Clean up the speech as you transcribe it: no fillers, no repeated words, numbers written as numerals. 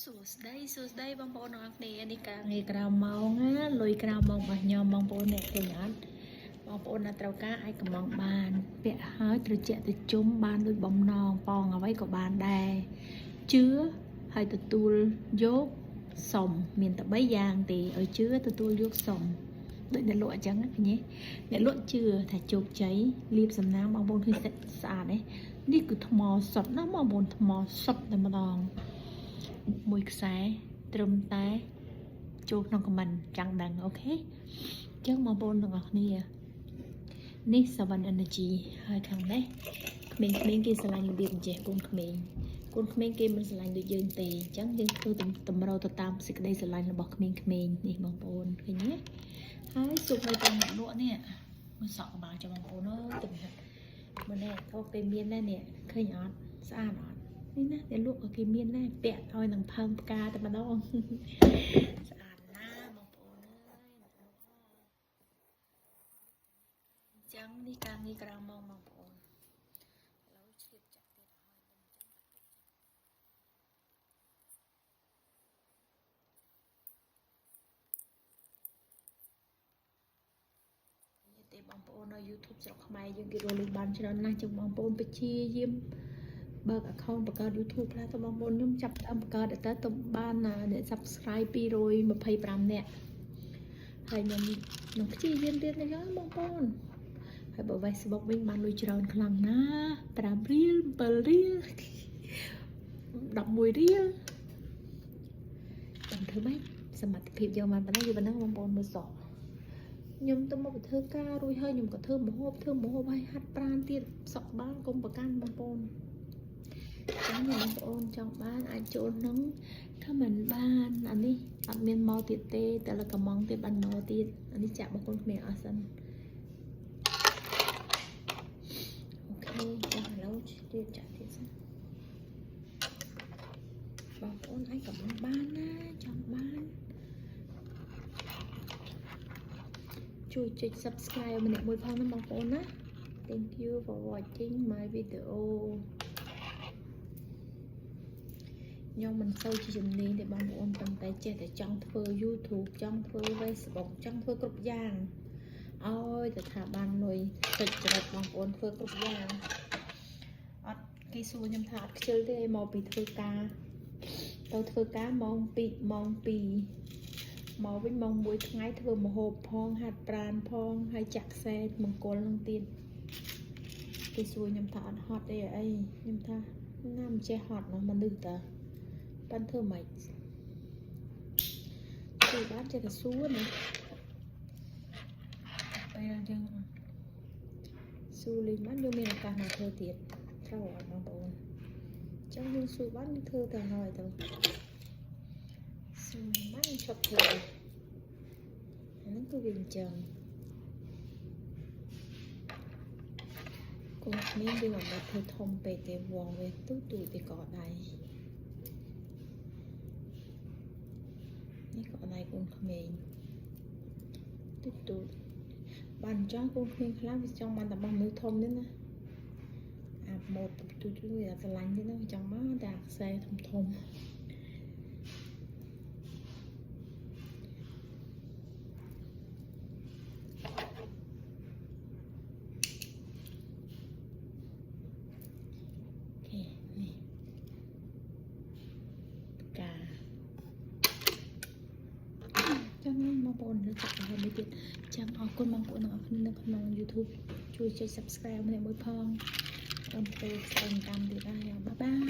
សួស្តីសួស្តីបងប្អូនទាំងអស់គ្នានេះការងារក្រៅម៉ោងណាលុយក្រៅម៉ោងរបស់ខ្ញុំបងប្អូនអ្នកឃើញអត់បងប្អូនណាត្រូវការអាចកំងបានពាក់ហើយត្រជាក់ត្រជុំបានដូចបំណងប៉ងអ្វីក៏បានដែរជឿហើយទទួលយកសុំមានតែ3យ៉ាងទេឲ្យជឿទទួលយកសុំដូចអ្នកលក់អញ្ចឹងណាឃើញទេអ្នកលក់ជឿថាជោគជ័យលៀបសំណាងបងប្អូនឃើញស្អាតទេនេះគឺថ្មសុទ្ធណាបងប្អូនថ្មសុទ្ធតែម្ដង មួយខ្សែត្រឹមតែចូលក្នុងខមមិនចង់ដឹងអូខេអញ្ចឹងបងប្អូនទាំងអស់គ្នានេះ Seven Energy ហើយខាងនេះក្មេងៗគេស្រឡាញ់របៀបអញ្ចេះកូនក្មេងកូនក្មេងគេមិនស្រឡាញ់ដូចយើងទេអញ្ចឹងយើងធ្វើតម្រូវទៅតាមសេចក្តីស្រឡាញ់របស់ក្មេងៗនេះបងប្អូនឃើញទេហើយសូម្បីតែអ្នកលក់នេះមើលសក់ក្បាលចុះបងប្អូនអើយទំហិតមើលនេះអូគេមានដែរនេះឃើញអត់ស្អាតអត់ នេះណាអ្នកលក់ក៏គេមានដែរពាក់ឲ្យនឹងផើងផ្កាតែម្ដង ស្អាតណាស់បងប្អូនអើយអ្នកលក់អញ្ចឹងនេះការងារក្រៅម៉ោងបងប្អូនឥឡូវឆ្លៀតចាក់ទៀតឲ្យខ្ញុំអញ្ចឹងទេបងប្អូននៅ YouTube ស្រុកខ្មែរយើងគេរកលុយបានច្រើនណាស់ចឹងបងប្អូនព្យាយាមបើក account បង្កើត YouTube ខ្លះទៅបងប្អូនខ្ញុំចាប់ដើមបង្កើតតែទៅបានអ្នក Subscribe 225នាក់ហើយខ្ញុំនឹងព្យាយាមទៀតណាបងប្អូនហើយបើ Facebook វិញបានលុយច្រើនខ្លាំងណាស់5រៀល7រៀល11រៀលតាមធ្វើម៉េចសមត្ថភាពយើងបានប៉ុណ្ណេះយូរប៉ុណ្ណឹងបងប្អូនមើលសក់ខ្ញុំទៅមកធ្វើការរួចហើយខ្ញុំក៏ធ្វើម្ហូបធ្វើម្ហូបហើយហាត់ប្រាណទៀតសក់បានកុំប្រកាន់បងប្អូនចឹងបងប្អូនចង់បានអាចចូលក្នុង comment បានអានេះអត់មានមកទៀតទេតែលកំងទៀតបានមកទៀតអានេះចាក់បងប្អូនគ្នាអស់សិនអូខេចាឥឡូវទៀតចាក់ទៀតសិនបងប្អូនអាចកំងបានណាចង់បានជួយចុច Subscribe ម្នាក់មួយផងណាបងប្អូនណា Thank you for watching my video. ខ្ញុំមិនសូវជាជំនាញទេបងប្អូនប៉ុន្តែចេះតែចង់ធ្វើ YouTube ចង់ធ្វើ Facebook ចង់ធ្វើគ្រប់យ៉ាងឲ្យតែថាបានលុយតិចចរិតបងប្អូនធ្វើគ្រប់យ៉ាងអត់គេសួរខ្ញុំថាអត់ខ្ជិលទេមកពីធ្វើការទៅធ្វើការម៉ោង2ម៉ោង2មកវិញម៉ោង1ថ្ងៃធ្វើម្ហូបផងហាត់ប្រាណផងហើយចាក់ខ្សែមង្គលនឹងទៀតគេសួរខ្ញុំថាអត់ហត់ទេអីខ្ញុំថាណាមិនចេះហត់នោះមនុស្សតាប៉ិនធ្វើម៉េចជួយបានចេះតែសួរណាពេលយើងសួរលេងបានយើងមានឱកាសមកធ្វើទៀតត្រូវអត់បងប្អូនអញ្ចឹងយើងសួរបានយើងធ្វើទៅហើយទៅសួរបានយើងឈប់ធ្វើអាហ្នឹងគឺវាអញ្ចឹងកូនក្មេងយើងអត់បាច់ធ្វើធំពេកទេវងវាទូទូទៅកដៃនេះក៏ដៃកូនក្មេងទូទូបានចង់កូនក្មេងខ្លះវាចង់បានតែរបស់មនុស្សធំនេះណាអាម៉ូតទូទូវាស្រឡាញ់ទេណាវាចង់មកតែអាខ្សែធំធំអូខេនេះផ្កាចឹងបងប្អូនលើចាក់ទៅមួយទៀតចឹងអរគុណបងប្អូនទាំងអស់គ្នានៅក្នុង YouTube ជួយចុច Subscribe ម្នាក់មួយផងដល់ពេលស្អែកតាមទៀតហើយ bye bye.